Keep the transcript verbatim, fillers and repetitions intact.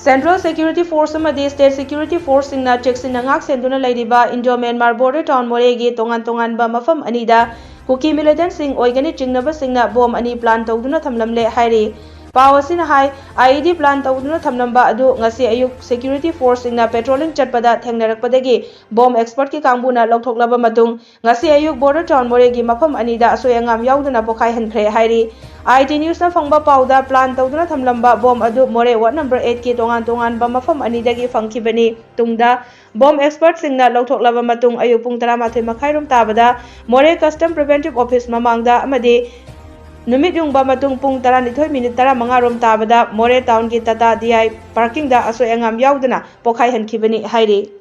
Central Security Force ꯑꯃꯗꯤ State Security Forceꯁꯤꯡꯅ ꯆꯦꯛꯁꯤꯟꯅ ꯉꯥꯛ ꯁꯦꯟꯗꯨꯅ ꯂꯩꯔꯤꯕ Indo-Myanmar Border Town ꯃꯣꯔꯦꯒꯤ ꯇꯣꯉꯥꯟ ꯇꯣꯉꯥꯟꯕ ꯃꯐꯝ ꯑꯅꯤꯗ ꯀꯨꯀꯤ militantꯁꯤꯡ ꯑꯣꯏꯒꯅꯤ ꯆꯤꯡꯅꯕꯁꯤꯡꯅ ꯕꯣꯝ ꯑꯅꯤ plan ꯇꯧꯗꯨꯅ ꯊꯝꯂꯝꯂꯦ ꯍꯥꯏꯔꯤ꯫ ꯄꯥꯎ ꯑꯁꯤꯅ ꯍꯥꯏ, IED plan ꯇꯧꯗꯨꯅ ꯊꯝꯂꯝꯕ ꯑꯗꯨ ꯉꯁꯤ ꯑꯌꯨꯛ security forceꯁꯤꯡꯅ patrolling ꯆꯠꯄꯗ ꯊꯦꯡꯅꯔꯛꯄꯗꯒꯤ ꯕꯣꯝ expertꯀꯤ ꯀꯥꯡꯕꯨꯅ ꯂꯧꯊꯣꯛꯂꯕ ꯃꯇꯨꯡ ꯉꯁꯤ ꯑꯌꯨꯛ Border Town ꯃꯣꯔꯦꯒꯤ ꯃꯐꯝ ꯑꯅꯤꯗ ꯑꯁꯣꯏ ꯑꯉꯥꯝ ꯌꯥꯎꯗꯅ ꯄꯣꯈꯥꯏꯍꯟꯈ꯭ꯔꯦ ꯍꯥꯏꯔꯤ꯫ IT Newsꯅ ꯐꯪꯕ ꯄꯥꯎꯗ plan ꯇꯧꯗꯨꯅ ꯊꯝꯂꯝꯕ ꯕꯣꯝ ꯑꯗꯨ ꯃꯣꯔꯦ Ward number eightꯀꯤ ꯇꯣꯉꯥꯟ ꯇꯣꯉꯥꯟꯕ ꯃꯐꯝ ꯑꯅꯤꯗꯒꯤ ꯐꯪꯈꯤꯕꯅꯤ꯫ ꯇꯨꯡꯗ ꯕꯣꯝ expertꯁꯤꯡꯅ ꯂꯧꯊꯣꯛꯂꯕ ꯃꯇꯨꯡ ꯑꯌꯨꯛ ꯄꯨꯡ ꯇꯔꯥꯃꯥꯊꯣꯏ ꯃꯈꯥꯏꯔꯣꯝ ꯇꯥꯕꯗ ꯃꯣꯔꯦ Custom Preventive Office ꯃꯃꯥꯡꯗ ꯑꯃꯗꯤ ꯅꯨꯃꯤꯠ ꯌꯨꯡꯕ ꯃꯇꯨꯡ ꯄꯨꯡ ꯇꯔꯥꯅꯤꯊꯣꯏ minute ꯇꯔꯥꯃꯉꯥꯔꯣꯝ ꯇꯥꯕꯗ ꯃꯣꯔꯦ Townꯒꯤ Tata DI parkingꯗ ꯑꯁꯣꯏ ꯑꯉꯥꯝ ꯌꯥꯎꯗꯅ ꯄꯣꯈꯥꯏꯍꯟꯈꯤꯕꯅꯤ ꯍꯥꯏꯔꯤ꯫